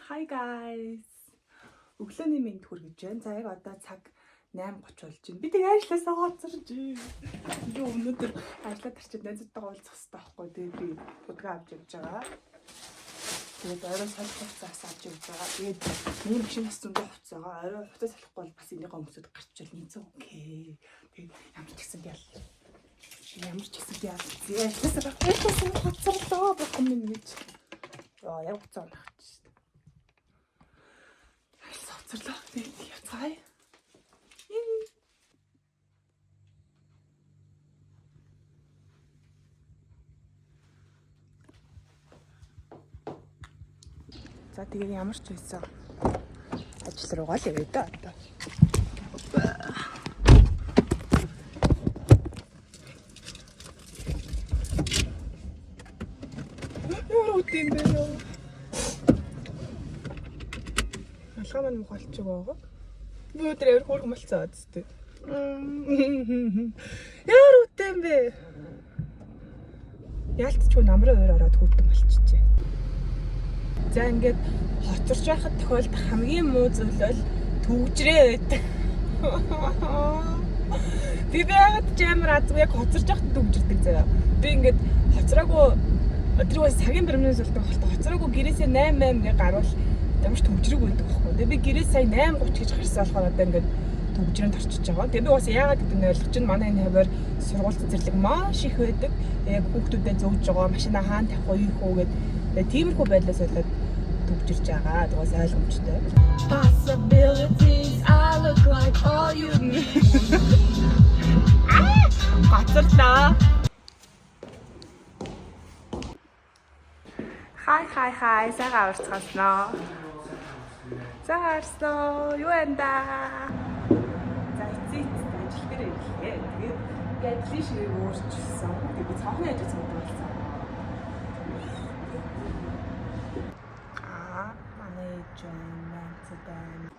Hi guys. Өглөөний мэнд хүргэж байна. За яг одоо цаг 8:30 болж байна. Би тэг ажилласаа хоцорж. Би өнөөдөр ажиллаад тарчид найзуудтайгаа уулзах хэрэгтэй байхгүй. Тэгээд би будгаа авч явж байгаа. Тэгээд орой солих хувцас авч явж байгаа. Тэгээд миний машин бас зөндөө хувцас байгаа. Орой хувцас солихгүй бол бас энийгээ өмсөд гарчвал нэмсэн окей. Тэгээд ямар ч гэсэн би ял. Ямар ч гэсэн би ял. Ажилласаа ажилласаа хоцорлоо бурхан минь гэж. Яа, яг хувцас унах чи. Ажилласаа хоцорлоо. Тэгээд явцгаая. За тэгээд ямар ч байсан ажил руугаа л явъя да одоо. Ямар үт юм бэ нөө? Алгаа маань мухалчих байгаа. Би өдөр ямар хөөрхөн болцсон үсттэй. Ямар үт юм бэ? Яалтчгүй намрын уур ороод хүүтэн болчихжээ. За ингээд хоцорч байхад тохиолдох хамгийн муу зүйл бол түгжрээ байдаг. Би байгаад ч амар азгүй яг хоцорч байхад түгжирдэг заяа. Би ингээд хоцроогүй тэр бас цагийн баримнаас болдог болтой хоцроогүй гэрээсээ 8 8 гэ гарвал ямар ч түгжрэг байдаг байхгүй. Тэгээ би гэрээс сая 8:30 гэж гарсан болохоор одоо ингээд түгжрэнд орчиж байгаа. Тэгээ би бас яагаад гэдэг нь ойлгож чинь манай энэ хаваар сургууль цэцэрлэг маш их байдаг. Яг хүүхдүүдэд зөөж байгаа машина хаана тавих уу, юу хөө гэдэг тиймэрхүү байдлаас болоод түгжирч байгаа. Тэгээс ойлгомжтой. Possibilities I look like all you Гоцорлоо. Хай хай хай, сайхан аварцгааснаа. Сайхан аварцлаа. Юу энэ да? За эцээ эцэст ажил дээр ирлээ. Тэгээд би ажлын ширээг өөрчилсөн. Тэгээд би цонхны ажил цугдаг болсон. Аа, манай ээж байна, байна.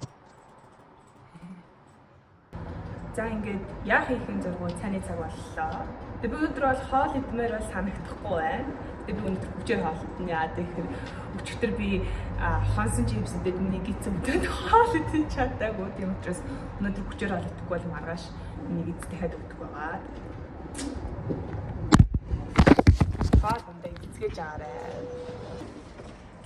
За ингээд яа хийхин зургуу цааны цаг боллоо. Тэгээ би өнөөдөр бол хоол идмээр бол санагдахгүй байна. Тэгээ би өнөөдөр хүчээр хоол идэнэ. Яа тэгэхээр өчигдөр би хонсон чипсэдэд миний гиз өмдөд хоол идэж чадаагүй. Тийм учраас өнөөдөр хүчээр хоол идэхгүй бол маргааш миний гиз дахиад өгдөг байгаа. Хоол ундаа эцгээж аваарай.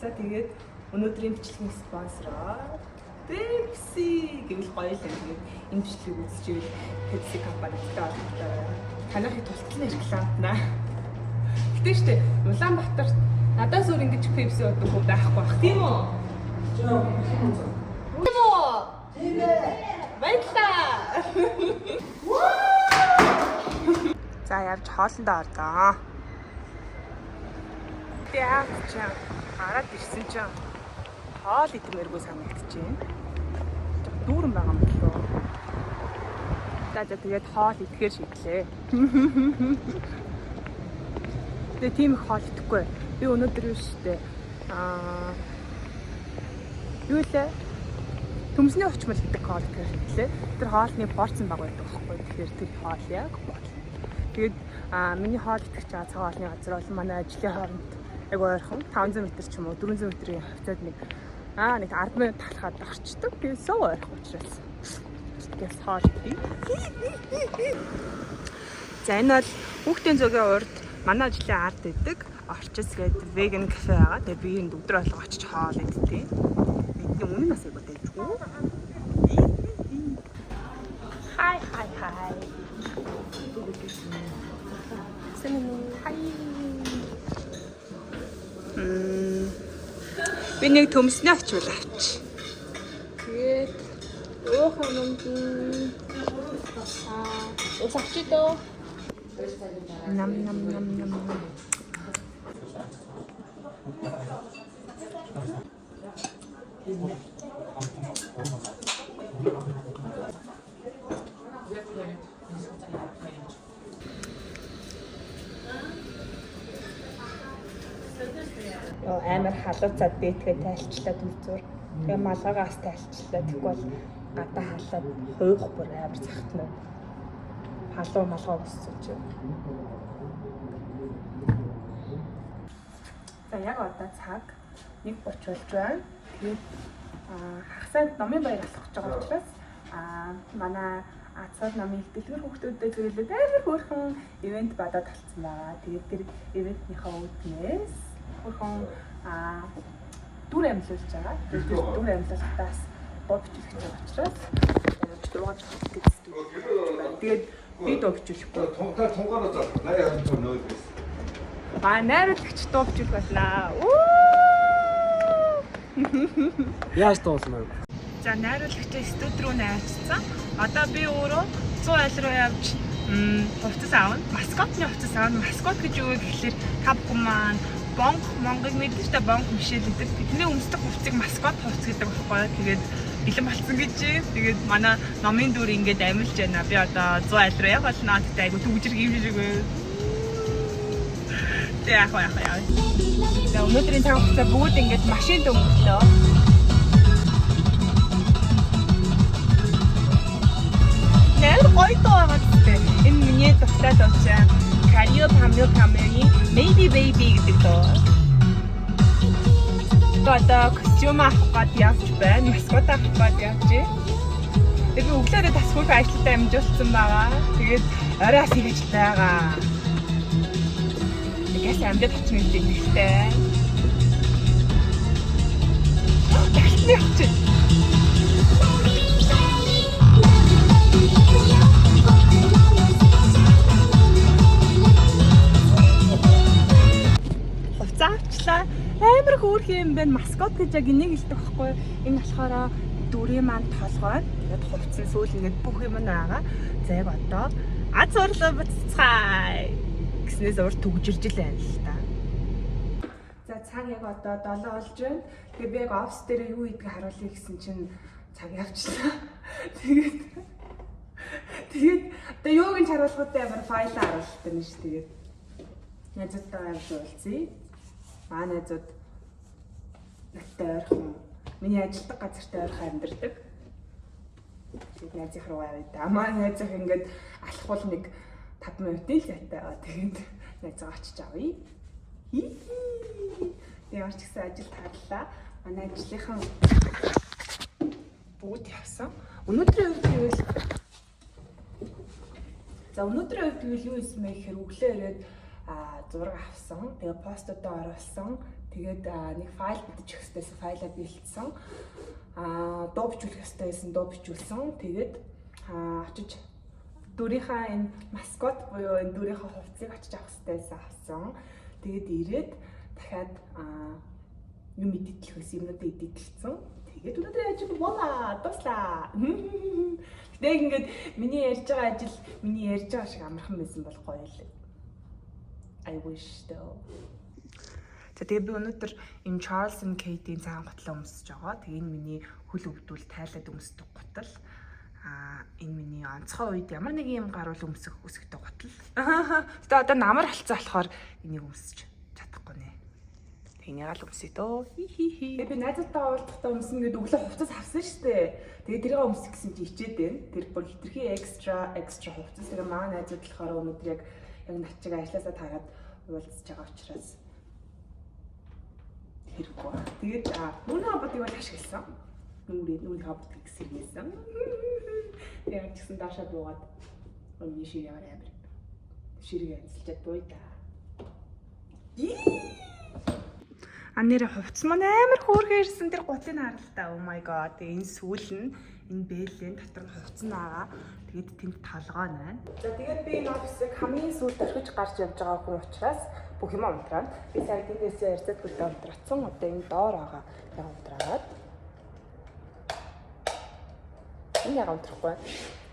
За тэгээд өнөөдрийн бичлэгийн спонсороо Pepsi гэвэл гоё л юм. Тэгээд энэ бичлэгийг үзчихвэл Pepsi компанитай холбоотой байна. Танайхыг тултал нь рекламтнаа. Гэтэ штэ Улаанбаатарт надаас өөр ингэж Pepsi уудаг хүн байхгүй бах тийм үү? Тийм үү? Тийм ээ. Баярлалаа. За явж хоолндоо ордоо. Яа чи гараад ирсэн чинь хоол идмээргүй санагдчихээн. Дүүрэн байгаа юм болоо. За за тэгээд хоол идэхээр шийдлээ. Тэгээ тийм их хоол идэхгүй. Би өнөөдөр юу штэ юу лээ? Төмсний учмал гэдэг хоол идэхээр шийдлээ. Тэр хоолны порцон баг байдаг байхгүй. Тэгэхээр тэр хоол яг бол. Тэгээд миний хоол идэх чаа цаг хоолны газар бол манай ажлын хооронд яг ойрхон 500 м ч юм уу 400 м-ийн хавцаад нэг нэг 10 минут талхаад орчдөг. Тэгээд суу ойрхон учраас. Тэгээд хоол идье. За энэ бол хүүхдийн зөгийн урд манай ажлын ард идэг Орчис гэдэг веган кафе байгаа. Тэгээд би энд өдөр болго очиж хоол иддэг. Эдний үнэ нь бас айгуу дайжгүй. Хай хай хай. Сэнэ хай. Би нэг төмсний очвол авч. Тэгээд уух юмд нь ус авчи дөө. Нам нам нам нам. Йоо амар халууцаад дээдгээ тайлчлаа түлзүүр. Тэгээ малгаагаас тайлчлаа. Тэгэхгүй бол гадаа халаад хуух бүр амар захтна. Халуу малгай боссон чи. За яг одоо цаг 1:30 болж байна. Тэгээд хагасанд номын баяр болох гэж байгаа учраас манай Азсаар номын их дэлгэр хүүхдүүдэд зөвлөд амар хөөрхөн ивент бадаад талцсан байгаа. Тэгээд тэр ивентийнхаа үүднээс хөөрхөн дүр амьлуулж байгаа. Тэгээд тэр дүр амьлуулалтаас дуу бичлэх гэж байгаа учраас дуугаа бичлэх гэж байна. Тэгээд би дуу бичлэхгүй. Та 통과로 잡. 나야 좀 넣어. Ба найруулагч дуу бичлэх болно. Яаж дуулмаа? За найруулагчтай студ руу найрцсан. Одоо би өөрөө 100 айл руу явж хувцас авна. Маскотны хувцас авна. Маскот гэж юу вэ гэхлээр та бүхэн маань бонх монгыг мэдэн штэ бонх мишэл гэдэг. Бидний өмсдөг хувцсыг маскот хувцс гэдэг байхгүй юу? Тэгээд бэлэн болцсон гэж. Тэгээд манай номын дүр ингээд амилж байна. Би одоо 100 айл руу явах болно. Тэгтээ айгу түгжрэг юм шиг байна. Тэг яах вэ яах вэ яах вэ. За өнөөдрийн цаг хугацаа бүгд ингээд машинд өнгөрлөө. Нэр гоё дуу байгаа гэдэг. Энэ миний дуртай дуу чинь Canyo Pamyo Pamyo-ийн Maybe Baby гэдэг дуу. Одоо костюм авах гээд явж байна. Маскот авах гээд явж байна. Тэгээ би өглөөрөө тас хөрх ажилтаа амжуулсан байгаа. Тэгээд орой бас их ажилтай байгаа. Тэгээс амжаад очих юм шиг ихтэй. Дахин явчих. Хувцас авчлаа. Амар хөөрхөн юм байна. Маскот гэж яг энийг хэлдэг байхгүй юу? Энэ болохоор дүрийн маань толгой. Тэгээд хувцсан сүүл ингээд бүх юм нь байгаа. За яг одоо аз урлаа буцацгаая гэснээс урд түгжирж л байна л та. За цаг яг одоо 7 болж байна. Тэгээ би яг офис дээр юу хийдгийг харуулъя гэсэн чинь цаг явчлаа. Тэгээд тэгээд одоо юуг нь харуулах вэ? Амар файлаа харуулдаг юм шүү тэгээд. Найзуудтайгаа явж уулзъя. Маа найзууд надтай ойрхон миний ажилдаг газартай ойрхон амьдардаг. Тэгээд найзынх руу авъя да. Маа найзынх ингээд алхвал нэг 5 минутын л зайтай байгаа. Тэгээд найзгаа очиж авъя. Хи-хи. Тэгээд ямар ч гэсэн ажил тарлаа. Манай ажлынхан бүгд явсан. Өнөөдрийн хувьд гэвэл за өнөөдрийн хувьд гэвэл юу хийсэн бэ гэхээр өглөө ирээд зураг авсан. Тэгээ постуудаа оруулсан. Тэгээд нэг файл бичиж өгсдөөс файлаа бэлдсэн. Дуу бичүүлэх ёстой байсан, дуу бичүүлсэн. Тэгээд очиж дүрийнхаа энэ маскот буюу энэ дүрийнхаа хувцсыг очиж авах ёстой байсан авсан. Тэгээд ирээд дахиад юм эдитлэх байсан юмнуудаа эдитлсэн. Тэгээд өнөөдрийн ажил болаа дуслаа. Гэтэ яг ингээд миний ярьж байгаа ажил миний ярьж байгаа шиг амархан байсан бол гоё л. I wish though. За тэгээ би өнөөдөр энэ Charles and Kate-ийн цагаан гутлаа өмсөж байгаа. Тэгээ энэ миний хөл өвдүүл тайлаад өмсдөг гутал. Энэ миний онцгой үед ямар нэгэн юм гарвал өмсөх өсгөтэй гутал. Тэгээ одоо намар халцаа болохоор энийг өмсөж чадахгүй нэ. Тэгээ энийг л өмсөе дөө. Хи хи хи. Тэгээ би найзуудтайгаа уулзахдаа өмснө гэдээ өглөө хувцас авсан шүү дээ. Тэгээ тэрийг өмсөх гэсэн чи ичээд байна. Тэр бүр хитрхи extra extra хувцас. Тэгээ маа найзууд болохоор өнөөдөр яг яг над чиг ажилласаа таарад уулзж байгаа учраас хэрэггүй байна. Тэгээд нүрийн хобботыг бол ашигласан. Нүрийн хобботыг сэргээсэн. Тэгээд ч гэсэн доошоо буугаад миний шир ямар амар ширэг янзлчаад бууя та. А нэр хувцс маань амар хөөрхөн ирсэн тэр гутлыг харал та. Oh my god. Тэгээ энэ сүүл нь энэ бэлэн дотор нь хувцс нь байгаа. Тэгээд тэнд толгой нь байна. За тэгээд би энэ офисыг хамгийн сүүлд орхиж гарч явж байгаа хүн учраас бүх юм унтраана. Би сая тэндээсээ ярьцаад гүлдээ унтраацсан. Одоо энэ доор байгаа. Яг унтраагаад. Энэ яг унтрахгүй.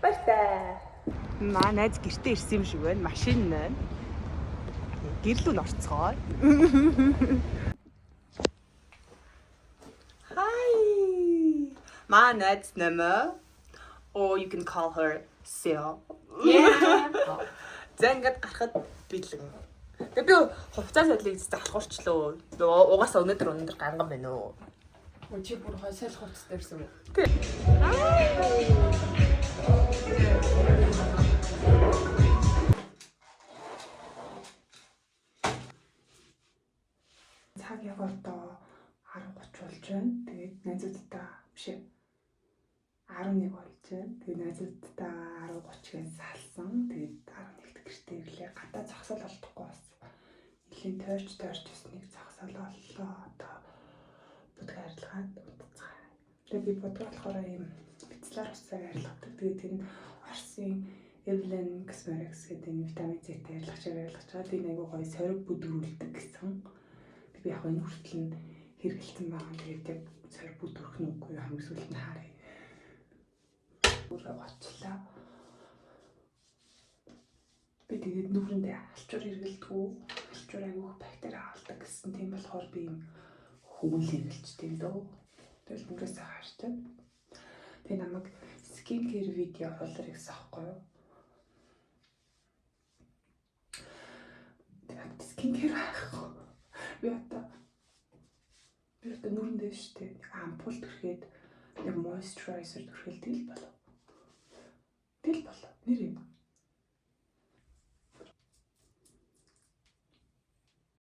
Баяртай. Маа найз гэртээ ирсэн юм шиг байна. Машин байна. Гэрлүү н орцгоо. Hi. My найз нэмэ. Or you can call her Seo. Yeah. За ингээд гарахад бэлэн. Тэгээ би хувцас содлыг залхуурчлөө. Нөгөө угаасаа өнөөдөр ганган байна уу? Чи бүр хойсол хувцас дээрсэн үү? Цаг яг одоо 10:30 болж байна. Тэгээд Найзуудтай биш ээ. 11 болж байна. Тэгээ найзуудтай 10:30-аас салсан. Тэгээд 11-т гэртээ ирлээ. Гадаа зогсоол олдохгүй бас. Нэлийн тойрч тойрч бас нэг зогсоол оллоо. Одоо будга арилгаад унтцгаая. Тэгээ би будга болохоор ийм бяцлаар усаар арилгадаг. Тэгээд тэр нь Орсын Eveline Cosmetics гэдэг энэ витамин C-тэй арилгачаар арилгаж байгаа. Тэгээд айгүй гоё сориг бүдгэрүүлдэг гэсэн. Тэг би яг энэ хүртэл нь хэрэгэлсэн байгаа. Тэгээд яг сориг бүдгэрэх нь үгүй юу, хамгийн сүүлд нь харъя. Өөрөө гоцлоо. Би тэгээд нүүрэндээ алчуур хэрэгэлдэггүй. Алчуур айгүйх бактери хаалдаг гэсэн. Тийм болохоор би юм хүмүүл хэрэгэлждэг дөө. Тэгэл нүрээс харчаад. Тэгээ намайг skin care видео оруулаар гэсэн аахгүй юу? Тэгээд skin care байхгүй. Би одоо нүрэндээ шүү дээ. Нэг ампул түрхэд, нэг moisturizer түрхэл тэгэл болов.